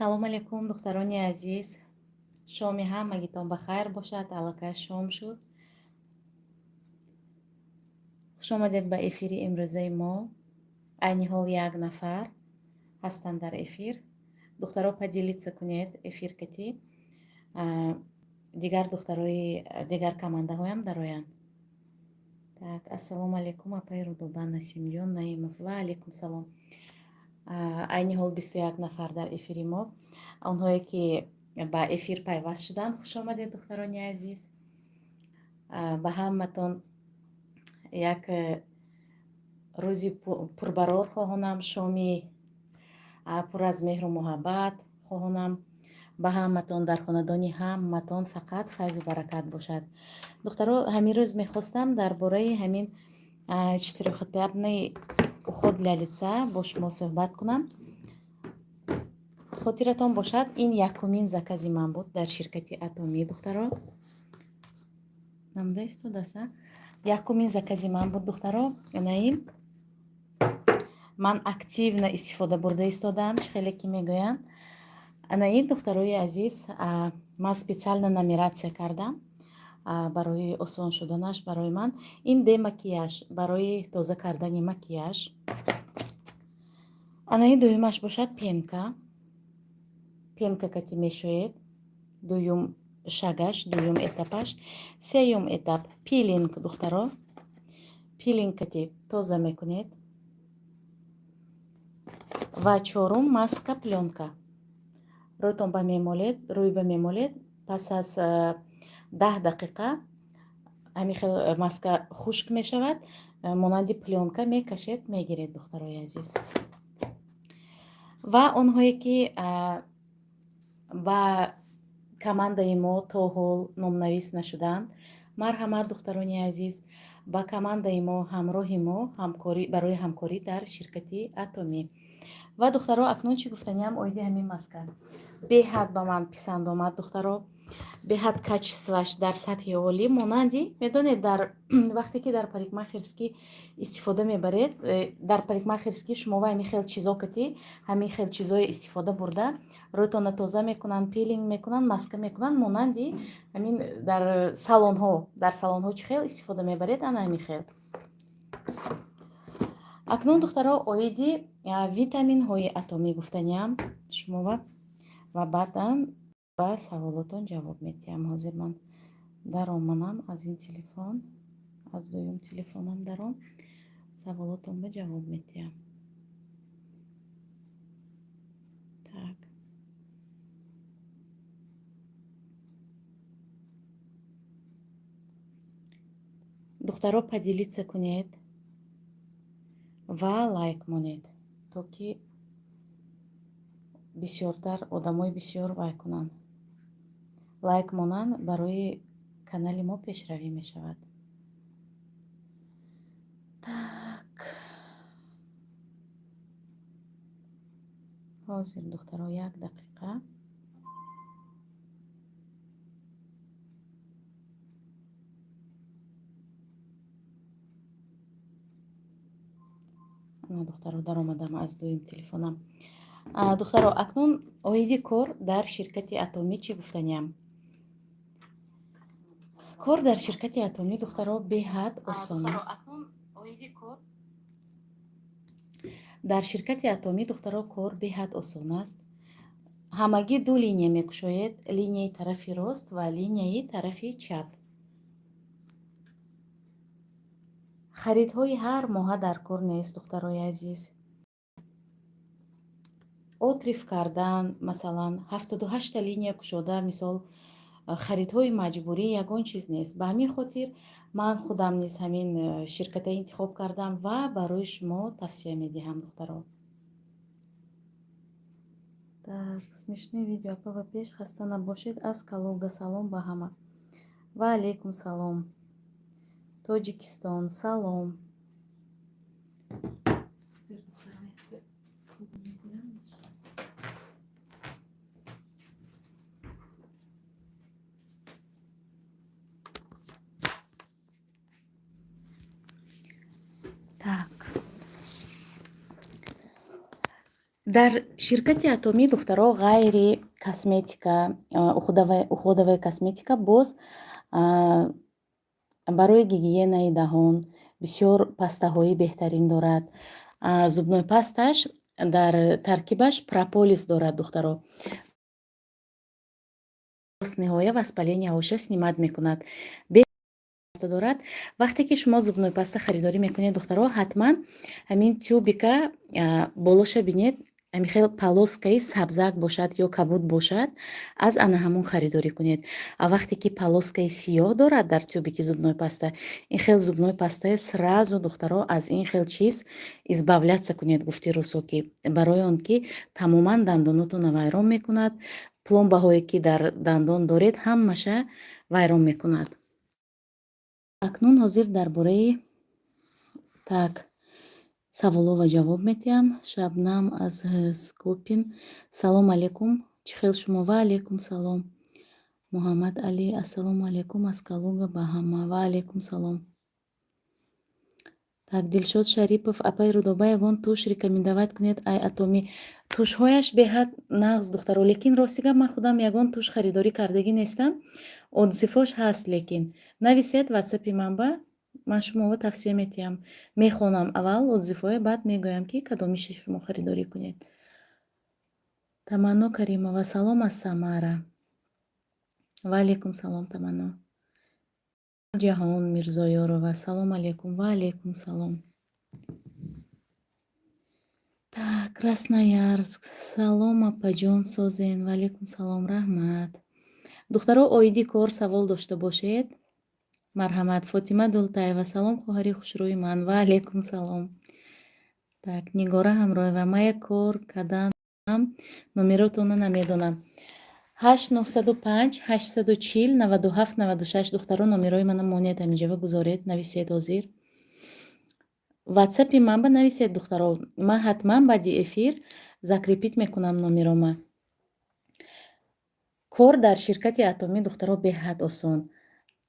Салом алейкум, духтарони азиз! Шоми ҳамагитон ба хайр бошад. Аллакай шом шуд. Хушомадед ба эфири имрӯзаи мо. Айни ҳол як нафар ҳастанд дар эфир. Духтаро, поделиться кунед эфир кати, дигар духтарои дигар командаҳоям дароянд. Так, ассалому алайкум, апаи Рудоба, Насимҷон Наимов. Ва алайкум салом. Айни ҳол 21 нафар дар эфири мо. Онҳое ки ба эфир пайваст шуданд, хуш омадед, духтарони азиз. Ба ҳаматон як рӯзи пурбарор хоҳонам, шоми пур аз меҳру муҳаббат хоҳонам. Ба ҳаматон, дар хонадони ҳаматон фақат файзу баракат бошад. Духтаро, ҳамин рӯз мехостам дар бораи ҳамин четырёхэтапный уход для лица бо шумо суҳбат кунам. Хотиратон бошад, ин якумин закази ман буд дар ширкати Атомӣ. Духтаро, намуда истодаса. Якумин закази ман буд, духтаро. Ана ин ман активно истифода бурда истодаам, чӣ хеле ки мегӯянд. Ана ин, духтарои азиз, ман специально нумерация кардам барои осон шуданаш барои ман. Ин демакияж, барои тоза кардани макияж. Ана ин дуюмаш бошад пенка, пенка кати мешоед, дуюм шагаш, дуюм этапаш. Сеюм этап пилинг, духтаро, пилинг кати тоза мекунед. Ва чорум маска плёнка, рӯйтон ба мемолед, рӯй ба мемолед. Пас аз 10 дақиқа ҳамин хел маска хушк мешавад, монанди плёнка мекашед, мегиред, духтарои азиз. Ва онҳое ки ба командаи мо то ҳол номнавис нашуданд, марҳамат, духтарони азиз, ба командаи мо, ҳамроҳи мо барои ҳамкорӣ дар ширкати Атомӣ. Ва, духтаро, акнун чӣ гуфтаниам оиди ҳамин маска? Беҳад ба ман писанд омад, духтаро, беҳад качестваш дар сатҳи олӣ. Монанди, медонед, дар вақте ки дар парикмахерский истифода мебаред, дар парикмахерский шумо ва ҳамин хел чизо кати, ҳамин хел чизое истифода бурда, рӯйтонро тоза мекунанд, пилинг мекунанд, маска мекунанд, монанди ҳамин дар салонҳо чӣ хел истифода мебаред, ана ҳамин хел. Акнун, духтаро, оиди витаминҳои Атомӣ гуфтаниам шумова ва баъдан ба саволотон ҷавоб медиҳам. Ҳозир ман дароманам аз ин телефон, аз дуюм телефонам даром, саволотон ба ҷавоб медиҳам. Так, духтаро, поделиться кунед ва лайк монед, то ки бисёртар одамои бисёр вай кунанд, лайк монанд, барои канали мо пешравӣ мешавад. Так, ҳозир, духтаро, як дақиқа. Ана, духтаро, даромадам аз дуюм телефонам. Духтаро, акнун оиди кор дар ширкати Атомӣ чӣ гуфтаниям? Кор дар ширкати Атомӣ, духтаро, беҳад осон аст. Дар ширкати Атомӣ, духтаро, кор беҳад осон аст. Ҳамагӣ ду линия мекушоед: линияи тарафи рост ва линияи тарафи чап. Харидҳои ҳар моҳа дар кор нест, духтарои азиз. Отрыв кардан, масалан, 78-та линия кушода, мисол, Харидҳои маҷбурӣ ягон чиз нест. Ба ҳамин хотир ман худам низ ҳамин ширката интихоб кардам ва барои шумо тавсия медиҳам, духтаро. Так, смешные видео, апа, ба пеш, хаста набошед. Аз Калуга салом ба ҳама. Ва алейкум салом, Тоҷикистон, салом. Ҳозир, духтаро, скоба мекунам. Так, дар ширкати Атомӣ, духтаро, ғайри косметика, уходовая косметика, боз барои гигиенаи даҳон бисёр пастаҳои беҳтарин дорад. Зубной пасташ дар таркибаш прополис дорад, духтаро, ниҳоя воспаления ҳоша снимать мекунад дорад. Вақте ки шумо зубной паста харидорӣ мекунед, духтаро, ҳатман ҳамин тюбика болоша бинед, ҳамин хел полоскаи сабзак бошад ё кабуд бошад, аз ана ҳамон харидорӣ кунед. А вақте ки полоскаи сиёҳ дорад дар тюбики зубной паста, ин хел зубной пастае сразу, духтаро, аз ин хел чиз избавляться кунед, гуфти русо, ки барои он ки тамоман дандонотонро вайрон мекунад, пломбаҳое ки дар дандон доред, ҳамаша вайрон мекунад. Акнун ҳозир дар бораи, так, саволҳо ва ҷавоб медиҳам. Шабнам аз Скопин: салом алейкум, чӣ хел шумо? Ва алейкум салом. Муҳаммад Алӣ: ассалому алейкум, аз Калуга ба ҳама. Ва алейкум салом. Так, Дилшод Шарипов: апаи Рудоба, ягон тушь рекомендовать кунед ай Атоми. Тушҳояш беҳад нағз, духтаро, лекин рости гап, ман худам ягон тушь харидорӣ кардагӣ нестам. Отзыв ош ҳаст, лекин нависед ватсапи ман ба ман, шуморо тавсия метиҳам. Мехонам аввал отзыв ҳоя, баъд мегӯям, ки кадомише шумо харидорӣ кунед. Таманно Каримова: салом аз Самара. Ва алейкум салом, Таманно. Ҷаҳон Мирзоёрова: салом алейкум. Ва алейкум салом. Так, Красноярск: салом, апаҷон, созен. Ва алейкум салом, раҳмат. Духтаро, оиди кор савол дошта бошед, марҳамат. Фотима Дултаева: салом, хоҳари хушрӯи ман. Ва алейкум салом. Так, Нигора Ҳамроева: мая кор карданам, номеротонро намедонам. 8 905 840 97 96. Духтаро, номерои мана монед, ҳаминҷава гузоред, нависед. Ҳозир ватсапи ман ба нависед, духтаро, ман ҳатман баъди эфир закрепить мекунам номерома. Кор дар ширкати Атомӣ, духтаро, беҳад осон.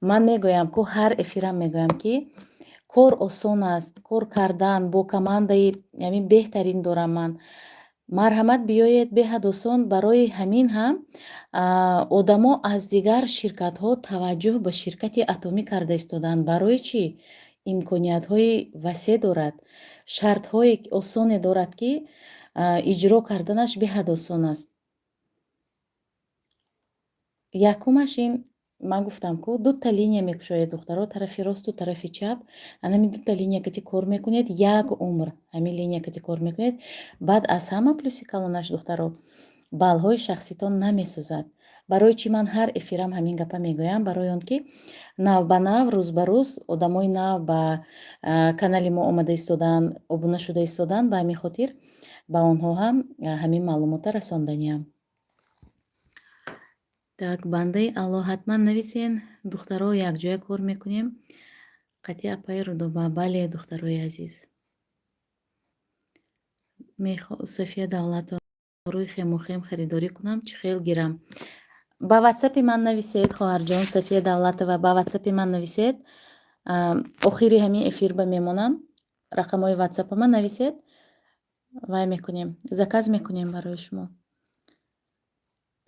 Ман мегӯям ку, ҳар эфирам мегӯям, ки кор осон аст, кор кардан бо командаи ҳамин беҳтарин дорам ман. Марҳамат, биёед, беҳад осон. Барои ҳамин ҳам одамо аз дигар ширкатҳо таваҷҷӯҳ ба ширкати Атомӣ карда истодаанд. Барои чӣ? Имкониятҳои васеъ дорад, шартҳои осоне дорад, ки иҷро карданаш беҳад осон аст. Якумаш ин, ман гуфтам ку, дута линия мекушоед, духтаро, тарафи росту тарафи чап. Анами дута линия кати кор мекунед, як умр ҳамин линия кати кор мекунед. Баъд аз ҳама плюси калонаш, духтаро, баллҳои шахситон намесӯзад. Барои чӣ ман ҳар эфирам ҳамин гапа мегӯям? Барои он ки нав ба нав, рӯз ба рӯз одамои нав ба канали мо омада истодаанд, обуна шуда истодаанд. Ба ҳамин хотир ба онҳо ҳам ҳамин маълумота расонданиям. Так, бандаи Алло, ҳатман нависен, духтаро, якҷоя кор мекунем қатъи апаи Рудоба. Бале, духтарои азиз. София Давлатова: рӯи хемохем харидорӣ кунам, чӣ хел гирам? Ба ватсапи ман нависед, хоҳарҷон София Давлатова, ба ватсапи ман нависед. Охири ҳамин эфир ба мемонам рақамҳои ватсапама, нависед, вай мекунем, заказ мекунем барои шумо.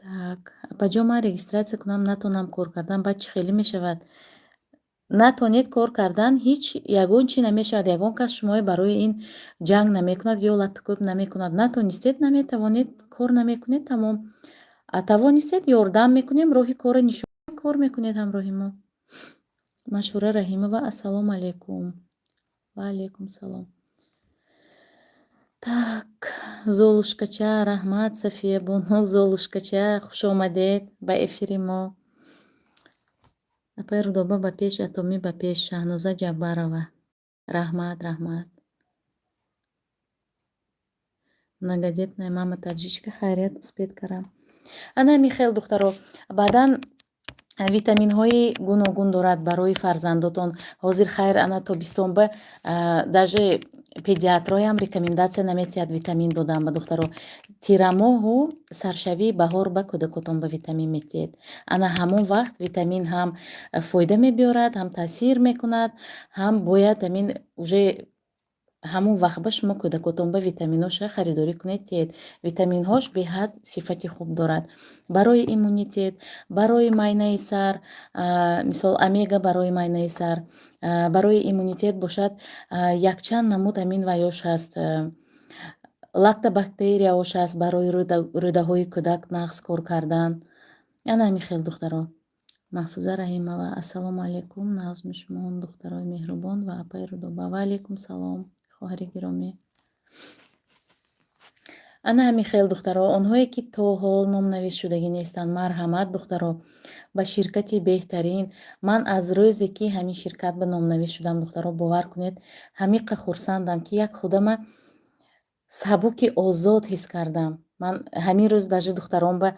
Так, апаҷон, ман регистрация кунам, натонам кор кардан, баъд чӣ хеле мешавад? Натонед кор кардан, ҳеҷ ягон чӣ намешавад. Ягон кас шуморо барои ин ҷанг намекунад ё латтукӯб намекунад. Натонистед, наметавонед, кор намекунед, тамом. А тавонистед, ёрдам мекунем, роҳи корро нишон, кор мекунед ҳамроҳи мо. Машҳура Раҳимова: ассалому алайкум. Ва алайкум салом. Так, Золушкача, раҳмат, Сафия бону, Золушкача, хушомадед ба эфири мо. Апаи Рудоба, ба пеш, Атомӣ ба пеш. Шаҳноза Ҷаббарова, раҳмат, раҳмат. Многодетная мама, таджичка, хайрият, успеть карам. Ана ҳамин хел, духтаро. Баъдан витаминҳои гуногун дорад барои фарзандотон. Ҳозир, хайр, ана тобистон ба даже педиатроям рекомендация наметиҳад витамин додан ба духтаро. Тирамоҳу саршавии баҳор ба кӯдакотон ба витамин метиҳед. Ана ҳамон вақт витамин ҳам фоида мебиёрад, ҳам таъсир мекунад, ҳам бояд ҳамин уже ҳамон вақт ба шумо кӯдакотон ба витаминҳоша харидорӣ кунед, тиҳед. Витаминҳош беҳад сифати хуб дорад барои иммунитет, барои майнаи сар, мисол, омега барои майнаи сар, барои иммунитет бошад, якчанд намуд ҳамин ваёш ҳаст, лактобактерияош ҳаст, барои рӯдаҳои кӯдак нағз кор кардан. Ана ҳамин хел, духтаро. Маҳфуза Раҳимова: ассалому алайкум, нағзми шумо, духтарои меҳрубон ва апаи Рудоба. Ва алайкум салом, хоҳари гиромӣ. Ана ҳамин хел, духтаро. Онҳое ки то ҳол номнависшудагӣ нестанд, марҳамат, духтаро, ба ширкати беҳтарин. Ман аз рӯзе ки ҳамин ширкат ба номнавис шудам, духтаро, бовар кунед, ҳамиқа хурсандам, ки як худама сабуки озод ҳис кардам. Ман ҳамин рӯз даже духтарон ба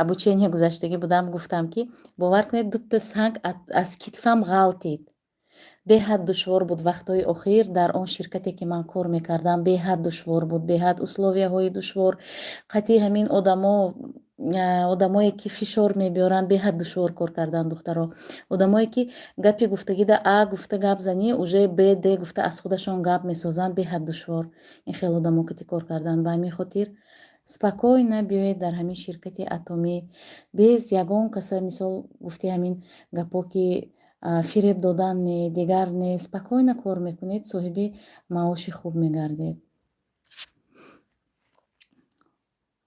обучение гузаштагӣ будам, гуфтам, ки бовар кунед, дута санг аз китфам ғалтид. Беҳад душвор буд вақтҳои охир дар он ширкате ки ман кор мекардам. Беҳад душвор буд, беҳад условияҳои душвор, қатъи ҳамин одамо, одамое ки фишор мебиёранд. Беҳад душвор кор кардан, духтаро. Одамое ки гапи гуфтагида а гуфта гап занӣ, уже б, д гуфта аз худашон гап месозанд. Беҳад душвор ин хел одамо кати кор кардан. Ба ҳамин хотир спокойно биёед дар ҳамин ширкати Атомӣ, без ягон каса, мисол, гуфти ҳамин гапҳо ки фиреб додан не, дигар не, спокойно кор мекунед, соҳиби маоши хуб мегардед.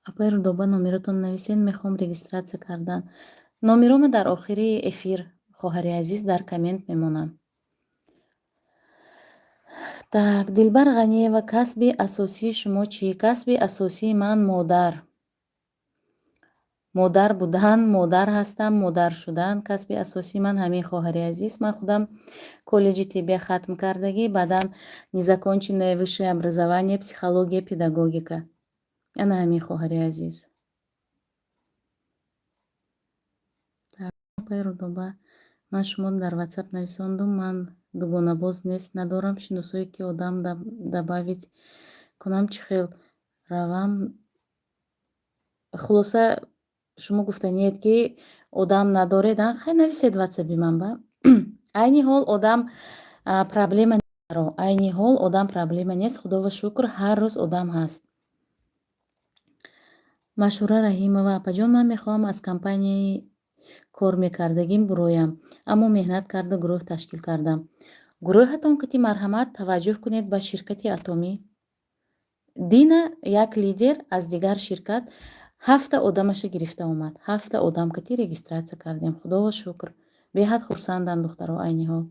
Апаи Рудоба, номеротон нависед, мехоҳам регистрация кардан. Номерома дар охири эфир, хоҳари азиз, дар коммент мемонам. Так, Дилбар Ғаниева: касби асосии шумо чӣ? Касби асосии ман модар будан, модар ҳастам, модар шудан касби асосии ман ҳамин, хоҳари азиз. Ман худам коллеҷи тиббия хатм кардагӣ, баъдан незаконченное высшее образование психология, педагогика. Ана ҳамин, хоҳари азиз. Апаи Рудоба, ман шумо дар Ватсап нависондум. Ман дугонабоз нест, надорам шиносое ки одам добавить кунам, чӣ хел равам? Хулоса, шумо гуфтаниед, ки одам надоред. Хай, нависед Ватсаби ман ба. Айни ҳол одам проблема, айни ҳол одам проблема нест, худова шукр, ҳар рӯз одам ҳаст. Машҳура Раҳимова: апаҷон, ман мехоҳам аз компанияи кор мекардагим буроям, аммо меҳнат карда гурӯҳ ташкил кардам. Гурӯҳатон кати марҳамат, таваҷҷӯҳ кунед ба ширкати Атомӣ. Дина як лидер аз дигар ширкат ҳафта одамаша гирифта омад, ҳафта одам кати регистрация кардем, худоро шукр, беҳад хурсанданд духтаро айни ҳол.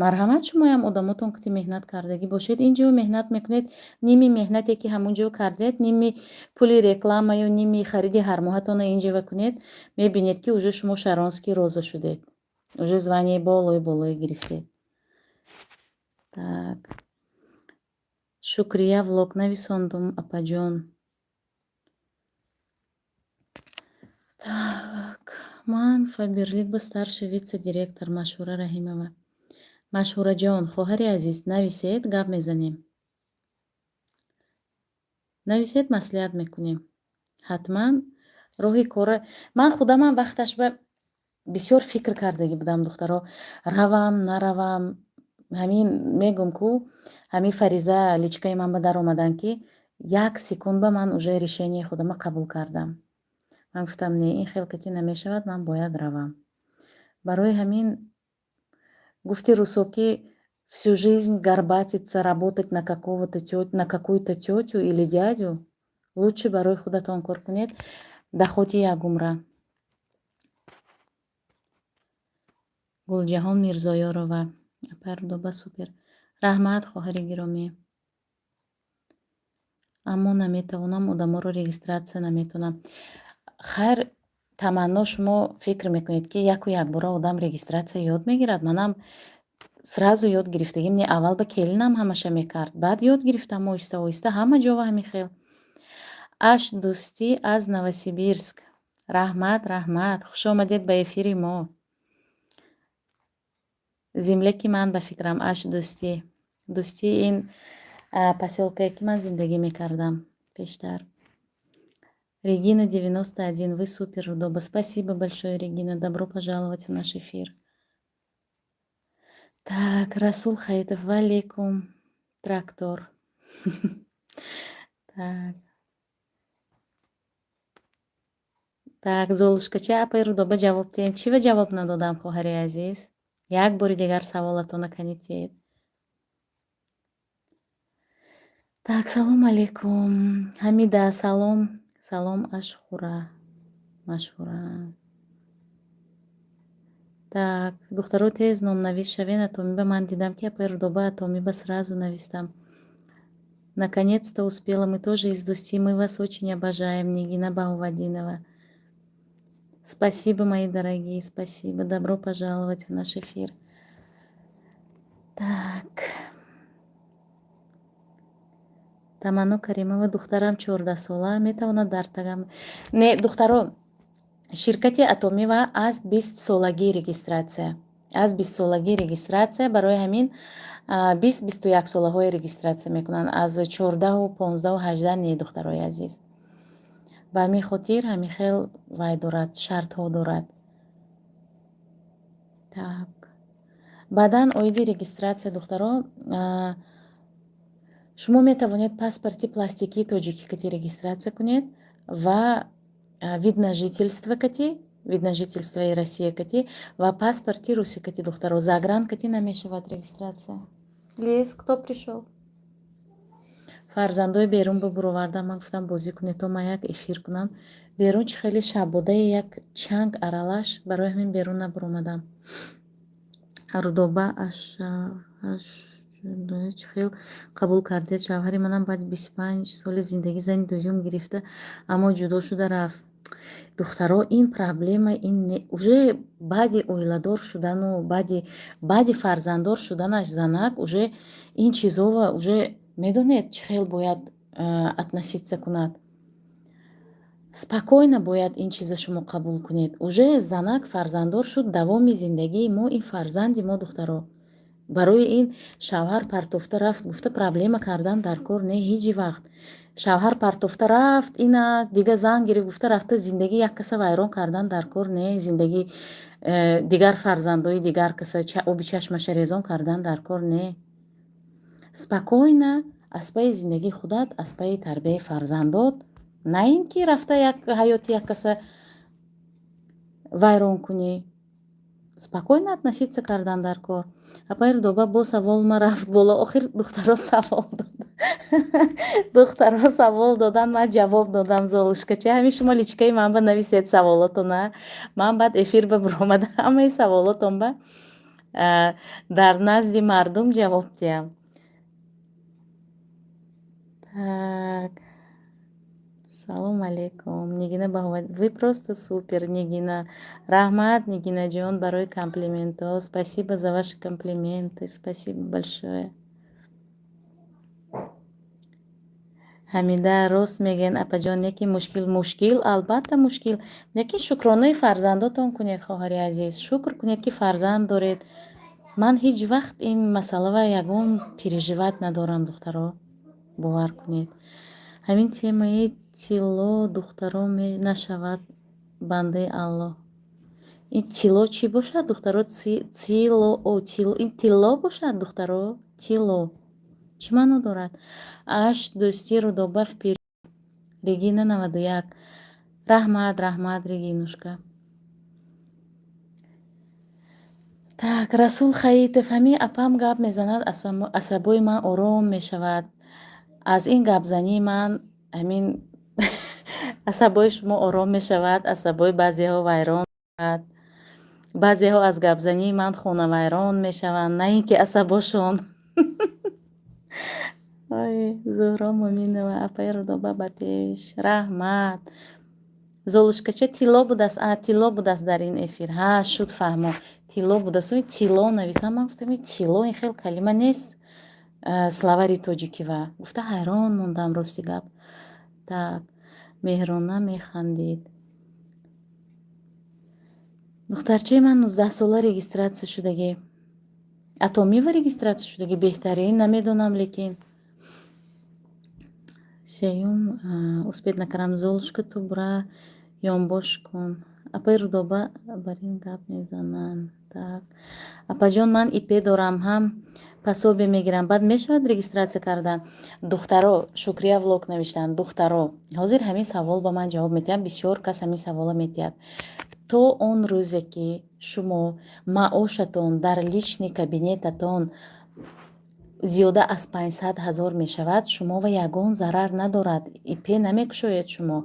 Марҳамат, шумоям одамотон кати меҳнат кардагӣ бошед, ин ҷо меҳнат мекунед, ними меҳнате ки ҳамун ҷо кардед, ними пули рекламаю ними хариди ҳармоҳатонро ин ҷова кунед, мебинед, ки уже шумо шаронский роза шудед, уже звание болои болое гирифтед. Так, Шукрия, влог нависондум, апаҷон. Так, ман Фаберлик ба старший вице-директор. Машҳура Раҳимова. Машҳураҷон, хоҳари азиз, нависед, гап мезанем. Нависед, маслиҳат мекунем. Ҳатман роҳи кора. Ман худамам вақташ ба бисёр фикр кардагӣ будам, духтаро, равам, наравам. Ҳамин мегӯм ку, ҳамин Фариза личкаи ман ба даромаданд, ки як секунд ба ман уже решение худама қабул кардам. Ман гуфтам: не, ин хел кати намешавад, ман бояд равам. Барои ҳамин гуфти русо, ки всю жизнь горбатиться, работать на какого-то тётю, на какую-то тётю или дядю, лучше барои худатон кор кунед, доходи якумра. Гулҷаҳон Мирзоёрова: апа Рудоба, супер, раҳмат, хоҳари гиромӣ. Аммо наметавонам одаморо регистрация наметавонам. Хайр, Таманно, шумо фикр мекунед, ки яку якбора одам регистрация ёд мегирад? Манам сразу ёд гирифтагим не, аввал ба келинам ҳамаша мекард, баъд ёд гирифтам оҳиста оҳиста. Ҳама ҷо ва ҳамин хел. Аш Дӯстӣ аз Новосибирск, раҳмат, раҳмат, хушомадед ба эфири мо. Земляки ман ба фикрам, Аш Дӯстӣ. Дӯстӣ ин посёлкае, ки ман зиндагӣ мекардам пештар. Регина 91, вы супер, Рудоба. Спасибо большое, Регина, добро пожаловать в наш эфир. Так, Расул Хаитов, валейкум, трактор. Так. Так, Золушкача, апаи Рудоба, ҷавоб диҳед. Чӣ ва ҷавоб надодам, хоҳари азиз? Як бори дигар саволатона канитед. Так, салом алейкум. Ҳамида, салом, салом, Ашхура. Машҳура. Так, духтаро, тез номнавис шавен Атомиба. Ман дидам, ки апаи Рудоба Атомиба, сразу навистам. Наконец-то успела. Мы тоже из Дусти. Мы вас очень обожаем. Нигина Баувадинова. Спасибо, мои дорогие, спасибо. Добро пожаловать в наш эфир. Так. Таманно Каримова, духтарам 14-сола, метавонад дар тагам? Не, духтаро, ширкати Атомива аз 20-солагӣ регистрация. Аз 20-солагӣ регистрация, барои ҳамин 20, 21 солаҳое регистрация мекунанд. Аз 14-у 15-у 18 не, духтарои азиз. Ба ҳамин хотир ҳамин хел вай дорад, шартҳо дорад. Так. Баъдан оиди регистрация, духтаро, шумо метавонед паспорти пластикии тоҷикӣ кати регистрация кунед ва вид на жительство кати, вид на жительствои Россия кати ва паспорти русӣ кати, духтаро. Загран кати намешавад регистрация. Лес, кто пришёл? Фарзандои берун бибуровардам, ман гуфтам, бозӣ кунед, то ман як эфир кунам. Берун чӣ хеле шабодаи як чанг аралаш, барои ҳамин берун набуромадам. Рудоба, чӣ хел қабул кардед? Шавҳари манам баъди 25 соли зиндагӣ зани дуюм гирифта, аммо ҷудо шуда рафт. Духтаро, ин проблема ин уже баъди оиладор шудану баъди фарзанддор шуданаш занак уже ин чизова уже медонед, чӣ хел бояд относиться кунад. Спокойно бояд ин чиза шумо қабул кунед. Уже занак фарзанддор шуд, давоми зиндагии мо ин фарзанди мо, духтаро. Барои ин шавҳар партофта рафт гуфта проблема кардан дар кор не ҳеҷ вақт. Шавҳар партофта рафт, ина дига зан гирифт гуфта, рафта зиндагии як каса вайрон кардан дар кор не, зиндагии дигар фарзандои дигар каса оби чашмаша резон кардан дар кор не. Спокойно аз пайи зиндагии худат, аз пайи тарбияи фарзандот, на ин ки рафта як ҳаёти як каса вайрон кунӣ. Спокойно относиться кардан дар кор. Апаи Рудоба, бо савол ма рафт боло. Охир духтаро савол дод, духтаро савол додан, ман ҷавоб додам. Золушкача, ҳамин шумо личкаи ман ба нависед саволотона, ман баъд эфир ба биромада ҳамаи саволотон ба дар назди мардум ҷавоб диҳам. Так, салом алейкум, Нигина Баҳова, вы просто супер, Нигина. Раҳмат, Нигинаҷон, барои комплиментҳо. Спасибо за ваши комплименты, спасибо большое. Ҳамида, рост мегӯянд, апаҷон, яке мушкил, мушкил, албатта мушкил, лекин шукронаи фарзандотон кунед, хоҳари азиз, шукр кунед, ки фарзанд доред. Ман ҳеҷ вақт ин масъалава ягон переживать надорам, духтаро, бовар кунед. Ҳамин темаи тилло, духтаро, нашавад, бандаи Аллоҳ. Ин тилло чӣ бошад, духтаро? Тило, ин тилло бошад, духтаро? Тилло чӣ маъно дорад? Аш Дӯстӣ, Рудоба вперёд. Регина 91, раҳмат, раҳмат, Регинушка. Так, Расул Хаитов, ҳамин апам гап мезанад, асабои ман ором мешавад. Аз ин гапзании ман ҳамин асабои шумо ором мешавад, асабои баъзеҳо вайрон мешавад. Баъзеҳо аз гапзании ман хонавайрон мешаванд, на ин ки асабошон. Ой, Зуҳро Муминова, апаи Рудоба, ба пеш. Раҳмат. Золушкача тилло будааст, а тилло будааст дар ин эфир. Ҳа, шуд, фаҳмо, тилло будааст. Тилло нависам, ман гуфтам, тилло ин хел калима нест словари тоҷикива, гуфта ҳайрон мондам, рости гап. Так, Меҳрона механдид. Духтарчаи ман 19-сола регистрация шудагӣ, Атомива регистрация шудагӣ, беҳтарин, намедонам, лекин сеюм успеть накардам. Золушка, ту бура ёнбош кун. Апаи Рудоба бар ин гап мезананд. Так, апаҷон, ман ИП дорам, ҳам пособие мегирам, баъд мешавад регистрация кардан? Духтаро, Шукрия Влог навиштанд. Духтаро, ҳозир ҳамин савол ба ман ҷавоб медиҳам, бисёр кас ҳамин савола медиҳад. То он рӯзе ки шумо маошатон дар личный кабинетатон зиёда аз 500 000 мешавад, шумо ва ягон зарар надорад, ИП намекушоед. Шумо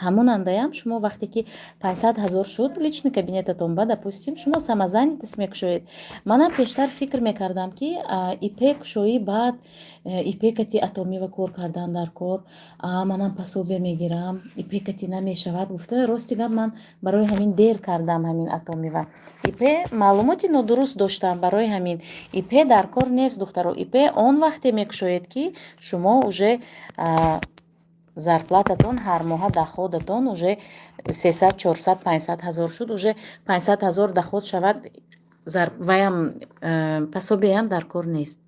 ҳамонандаям, шумо вақте ки 500 000 шуд личный кабинетатон ба, допустим, шумо самозанятость мекушоед. Манам пештар фикр мекардам, ки ИП кушоӣ, баъд ИП кати Атомива кор кардан дар кор, манам пособие мегирам, ИП кати намешавад гуфта. Рости гап, ман барои ҳамин дер кардам ҳамин Атомива ИП, маълумоти нодуруст доштам. Барои ҳамин ИП дар кор нест, духтаро. ИП он вақте мекушоед, ки шумо уже зарплататон, ҳармоҳа доходатон уже 300, 400, 500 000 шуд. Уже 500 000 доход шавад, ваям пособиеам дар кор нест.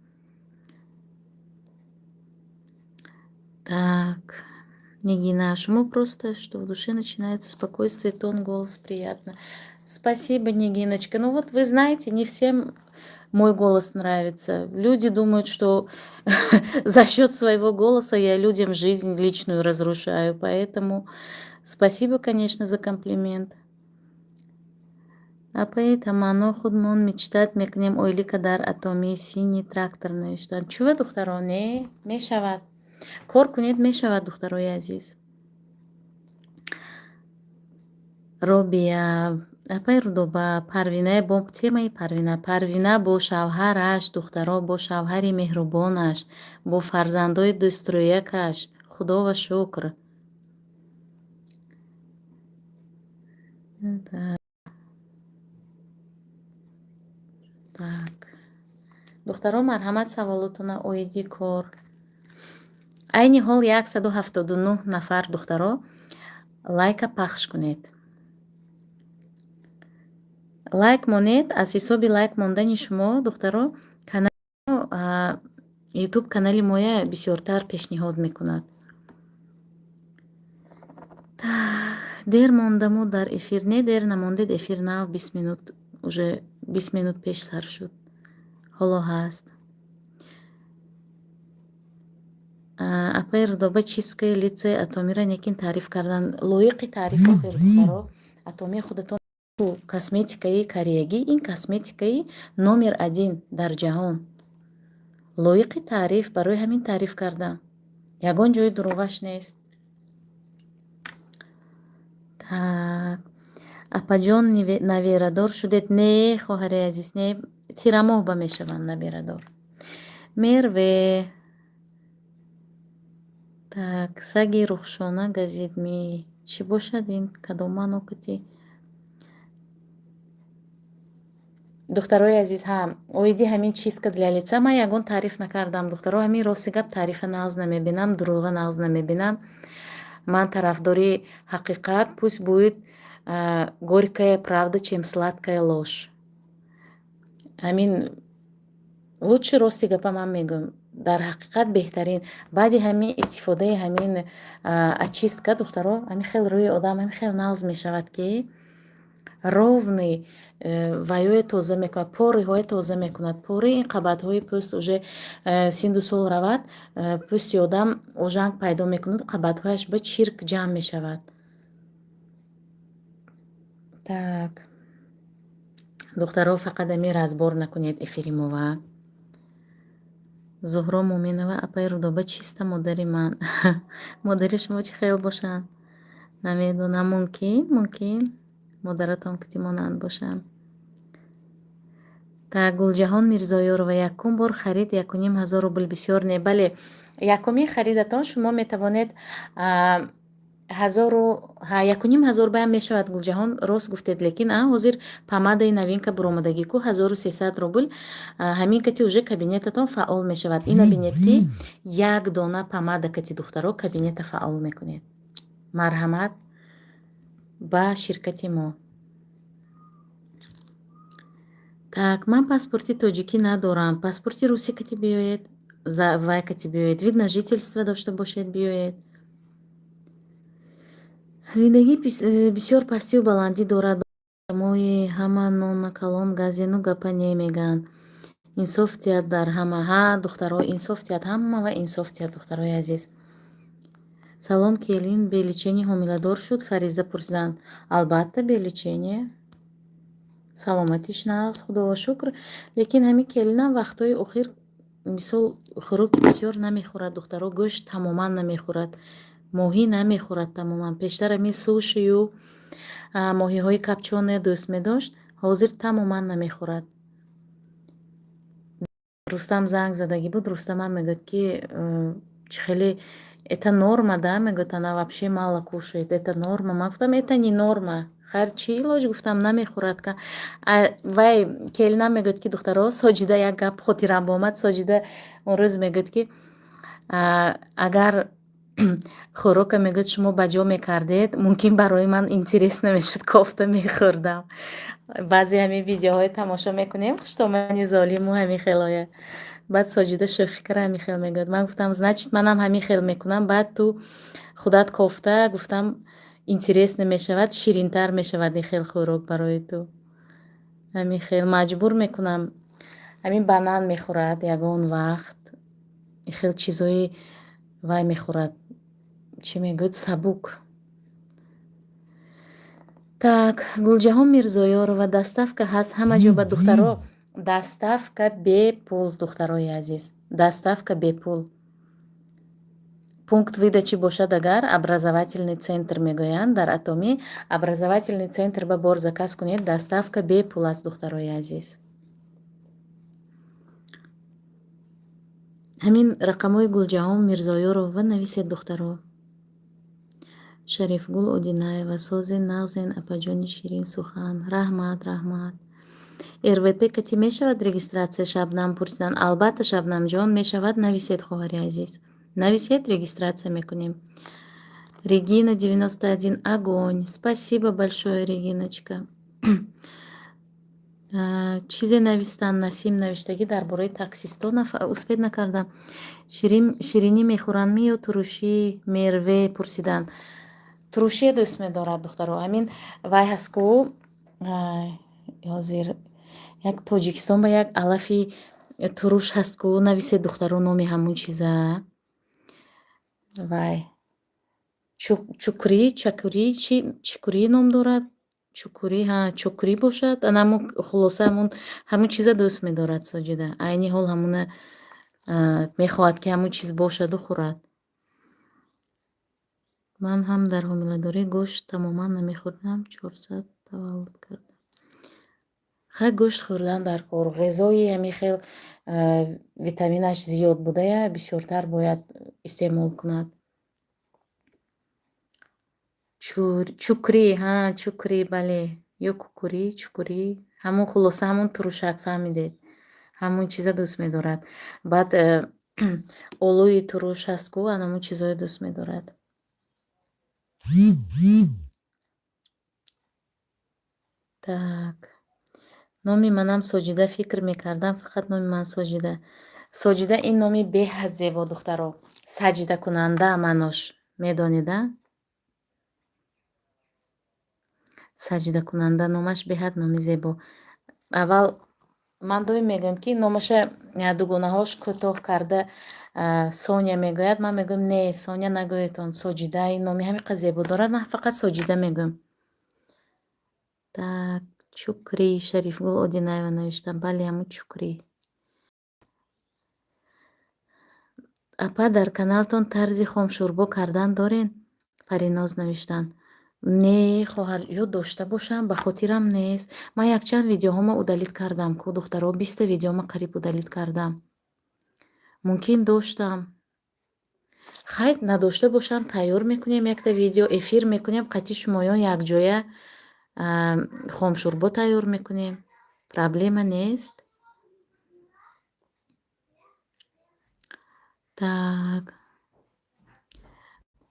Так, Нигина, шумо просто, что в душе начинается спокойствие, тон, голос приятно. Спасибо, Нигиночка. Ну вот, вы знаете, не всем мой голос нравится. Люди думают, что за счет своего голоса я людям жизнь личную разрушаю. Поэтому спасибо, конечно, за комплимент. Апаи Таманно, худмон мечтать мекунем ойлика дар Атомии синий трактор навиштан. Чува, духтаро, не мешавад. Кор кунед, мешавад, духтарои азиз. Робия, апаи Рудоба, Парвинаи бо темаи Парвина. Парвина бо шавҳараш, духтаро, бо шавҳари меҳрубонаш, бо фарзандои дӯстрӯякаш, худова шукр. Так. Духтаро, марҳамат, саволотона оиди кор. Айни ҳол 179 нафар, духтаро, лайка пахш кунед. Лайк монед, аз ҳисоби лайк мондани шумо, духтаро, Ютуб канали моя бисёртар пешниҳод мекунад. Дер мондаму дар эфир? Не, дер намондед, эфир нав 20 минут, уже 20 минут пеш сар шуд. Ҳоло ҳаст. Апаи Рудоба, чисткаи лицаи Атомира некин таъриф кардан. Лоиқи таъриф охир, духтаро. Атомия худатон косметикаи кореягӣ, ин косметикаи номер один дар ҷаҳон. Лоиқи таъриф, барои ҳамин таъриф кардам. Ягон ҷои дурӯғаш нест. Так. Апаҷон, наберадор шудед? Не, хоҳари азиз, не, тирамоҳ ба мешавам наберадор. Мерве. Так, саги Рухшона газид ми. Чӣ бошад ин? Кадом маъно кутӣ? Духтарои азиз, ҳа, оиди ҳамин чистка для лица ман ягон таъриф накардам, духтаро. Ҳамин рости гап, таърифа нағз намебинам, дурӯға нағз намебинам. Ман тарафдори ҳақиқат, пусть будет горькая правда, чем сладкая ложь. Ҳамин лучше рости гапа ман мегӯям, дар ҳақиқат беҳтарин. Баъди ҳамин истифодаи ҳамин очистка, духтаро, ҳамин хел рӯи одам ҳамин хел нағз мешавад, ки ровный ваёе тоза мекунад, пориҳое тоза мекунад. Пори ин қабатҳои пӯст, уже синду сол равад, пӯсти одам ожанг пайдо мекунад, қабатҳояш ба чирк ҷамъ мешавад. Так. Духтаро, фақат ами разбор накунед эфири мова. Зуҳро Муъминова, апаи Рудоба, чиста модари ман. Модари шумо чӣ хел бошанд? Намедонам, мумкин модаратон кути монанд бошанд. Так, Гулҷаҳон Мирзоёрова, якум бор харид 1500 рубл бисёр не? Бале, якумин харидатон шумо метавонед Ҳазору якуним ҳазор баям мешавад, Гулҷаҳон, рост гуфтед, лекин а ҳозир помадаи новинка буромадагӣ ку, 1300 рубл. Ҳамин кати уже кабинетатон фаъол мешавад. Ина бинед, ки як дона помада кати, духтаро, кабинета фаъол мекунед. Марҳамат ба ширкати мо. Так, ман паспорти тоҷикӣ надорам. Паспорти русӣ кати биёед, вай кати биёед, вид на жительство дошта бошед, биёед. Зиндагӣ бисёр пастию баландӣ дорад. Мои ҳама нона калон газену гапа не мегӯянд. Инсоф диҳад дар ҳама. Ҳа, духтаро, инсоф диҳад ҳама ва инсоф диҳад, духтарои азиз. Салом, келин бе лечение ҳомиладор шуд? Фариза пурсиданд. Албатта, бе лечение. Саломатиш нағз, худоро шукр. Лекин ҳамин келинам вақтҳои охир, мисол, хӯроки бисёр намехӯрад, духтаро, гӯшт тамоман намехӯрад, моҳӣ намехӯрад тамоман. Пештар ҳамин сушию моҳиҳои копчёные дӯст медошт, ҳозир тамоман намехӯрад. Рустам занг задагӣ буд, Рустамам мегӯяд, ки чӣ хеле это норма, да, мегӯяд, она вообще мало кушает, это норма. Ман гуфтам, это не норма. Хайр, чӣ илоҷ, гуфтам, намехӯрад. Вай келинам мегӯяд, ки, духтаро, Соҷида як гап хотирам омад. Соҷида он рӯз мегӯяд, ки агар хӯрока, мегӯяд, шумо ба ҷо мекардед, мумкин барои ман интерес намешуд, кофта мехӯрдам. Баъзе ҳамин видеоҳое тамошо мекунем, хуштомани золиму ҳамин хелоя. Баъд Соҷида шӯхӣ кара ҳамин хел мегӯяд. Ман гуфтам, значит, манам ҳамин хел мекунам, баъд ту худат кофта, гуфтам, интерес намешавад, ширинтар мешавад ин хел хӯрок барои ту. Ҳамин хел маҷбур мекунам. Ҳамин банан мехӯрад ягон вақт, ин хел чизҳои вай мехӯрад, чӣ мегӯяд, сабук. Так, Гулҷаҳон Мирзоёрова, доставка ҳаст ҳама ҷо ба, духтаро? Доставка бепул, духтарои азиз, доставка бепул. Пункт выдачи бошад агар, образовательный центр мегӯянд дар Атомӣ, образовательный центр ба бор заказ кунед, доставка бепул аст, духтарои азиз. Ҳамин рақамҳои Гулҷаҳон Мирзоёрова нависед, духтаро. Шарифгул Одинаева, созен, нағзен, апаҷони ширин сухан. Раҳмат, раҳмат. РВП кати мешавад регистрация, Шабнам пурсиданд. Албатта, Шабнамҷон, мешавад, нависед, хоҳари азиз. Нависед, регистрация мекунем. Регина 91, огонь. Спасибо большое, Региночка. Чизе навистанд, Насим навиштагӣ дар бораи таксистҳо, успеть накардам. Ширинӣ мехӯранд ё турушӣ, Мерве пурсиданд. Турушие дӯст медорад, духтаро. Ҳамин вай ҳаст ку, ҳозир як Тоҷикистон ба як алафи туруш ҳаст ку, нависед, духтаро, номи ҳамун чиза. Вай чукрӣ, чакурӣ, чи чикурӣ ном дорад? Чукурӣ, ҳа, чукурӣ бошад. Ана ҳамун, хулоса, ҳамун чиза дӯст медорад Соҷида. Айни ҳол ҳамуна мехоҳад, ки ҳамун чиз бошаду хӯрад. Ман ҳам дар ҳомиладорӣ гӯшт тамоман намехӯрдам, 400 таваллуд кардам. Хай, гӯшт хӯрдан дар кор. Ғизои ҳамин хел витаминаш зиёд будая бисёртар бояд истеъмол кунад. Чукрӣ, ҳа, чукрӣ, бале. Ё кукурӣ, чукурӣ. Ҳамун, хулоса, ҳамун турушак, фаҳмидед. Ҳамун чиза дӯст медорад. Баъд олӯи туруш ҳаст ку, ан ҳамун чизҳое дӯст медорад. Так. Номи манам Соҷида, фикр мекардам, фақат номи ман Соҷида. Соҷида ин номи беҳад зебо, духтаро. Саҷдакунанда маънош. Медонед, а? Саҷдакунанда номаш беҳад номи зебо. Аввал ман доим мегӯям, ки номаша дугонаҳош кӯтоҳ карда Соня мегӯяд. Ман мегӯям, не, Соня нагӯедтон, Соҷида ин номи ҳамин қадр зебо дорад, ман фақат Соҷида мегӯям. Так, Чукрӣ, Шарифгул Одинаева навиштам. Бале, ҳамун чукрӣ. Апа, дар каналтон тарзи хомшӯрбо кардан дорен? Париноз навиштанд. Не, хоҳар, ёд дошта бошам, ба хотирам нест. Ман якчанд видеоҳома удалить кардам ку, духтаро, 20-та видеома қариб удалить кардам. Мумкин доштам. Хайр, надошта бошам, тайёр мекунем, якта видео эфир мекунем, қати шумоён якҷоя хомшӯрбо тайёр мекунем. Проблема нест. Так.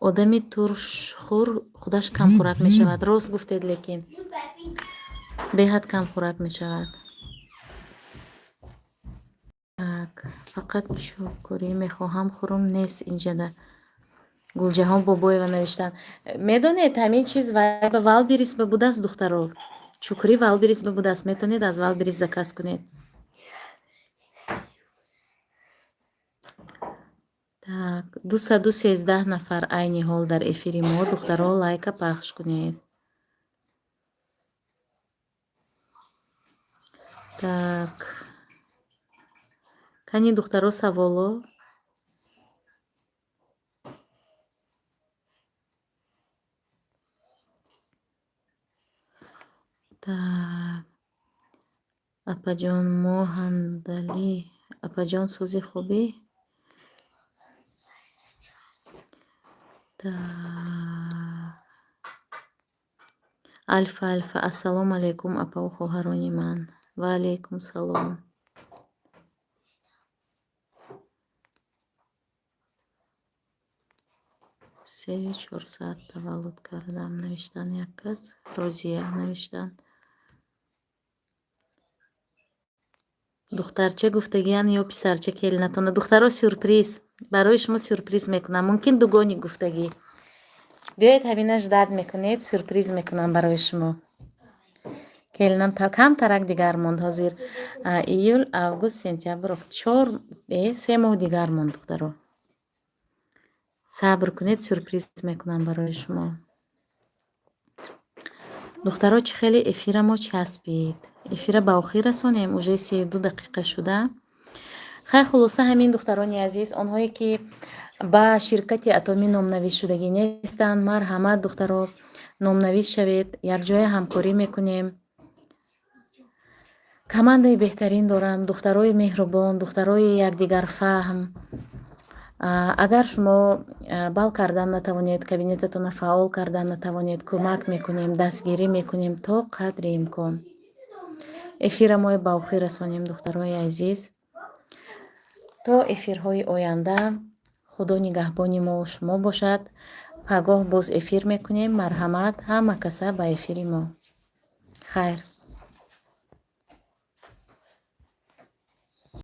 Одами туршхӯр худаш камхӯрак мешавад. Рост гуфтед, лекин беҳад камхӯрак мешавад. Так, фақат чӯкурӣ мехоҳам, хӯрум нест инҷада. Гулҷаҳон Бобоева навиштанд. Медонед, ҳамин чиз ба Валберис ба будааст, духтаро. Чукурӣ Валберис ба будааст. Метавонед аз Валберис заказ кунед. Так, 213 нафар айни ҳол дар эфири мо. Духтаро, лайка пахш кунед. Так. Кани, духтаро, саволо? Так. Апаҷон, мо ҳандалӣ. Апаҷон, сӯзи хубӣ? Так. Альфа, Альфа. Ассалому алайкум, апаву хоҳарони ман. Ва алайкум салом. Се 400 таваллуд кардам, навиштан як кас. Розия навиштан. Духтарча гуфтагиян ё писарча келинатона? Духтаро, сюрприз. Барои шумо сюрприз мекунам. Мумкин дугони гуфтагӣ. Биёед, ҳаминаш дард мекунед, сюрприз мекунам барои шумо. Келинам камтарак дигар монд ҳозир. Июл, август, сентябр, чор, 3 моҳ дигар монд, духтаро. Сабр кунед, сюрприз мекунам барои шумо. Духтаро, чӣ хеле эфира мо часпид. Эфира ба охир расонем, уже 32 дақиқа шуда. Хай, хулоса ҳамин, духтарони азиз, онҳое ки ба ширкати Атомӣ номнависшудагӣ нестанд, марҳамат, духтаро, номнавис шавед, якҷоя ҳамкорӣ мекунем. Командаи беҳтарин дорам, духтарои меҳрубон, духтарои якдигарфаҳм. Агар шумо бал кардан натавонед, кабинетатонро фаъол кардан натавонед, кӯмак мекунем, дастгирӣ мекунем то қадри имкон. Эфира мо ба охир расонем, духтарои азиз. То эфирҳои оянда Худо нигаҳбони мову шумо бошад. Пагоҳ боз эфир мекунем. Марҳамат, ҳама каса ба эфири мо. Хайр.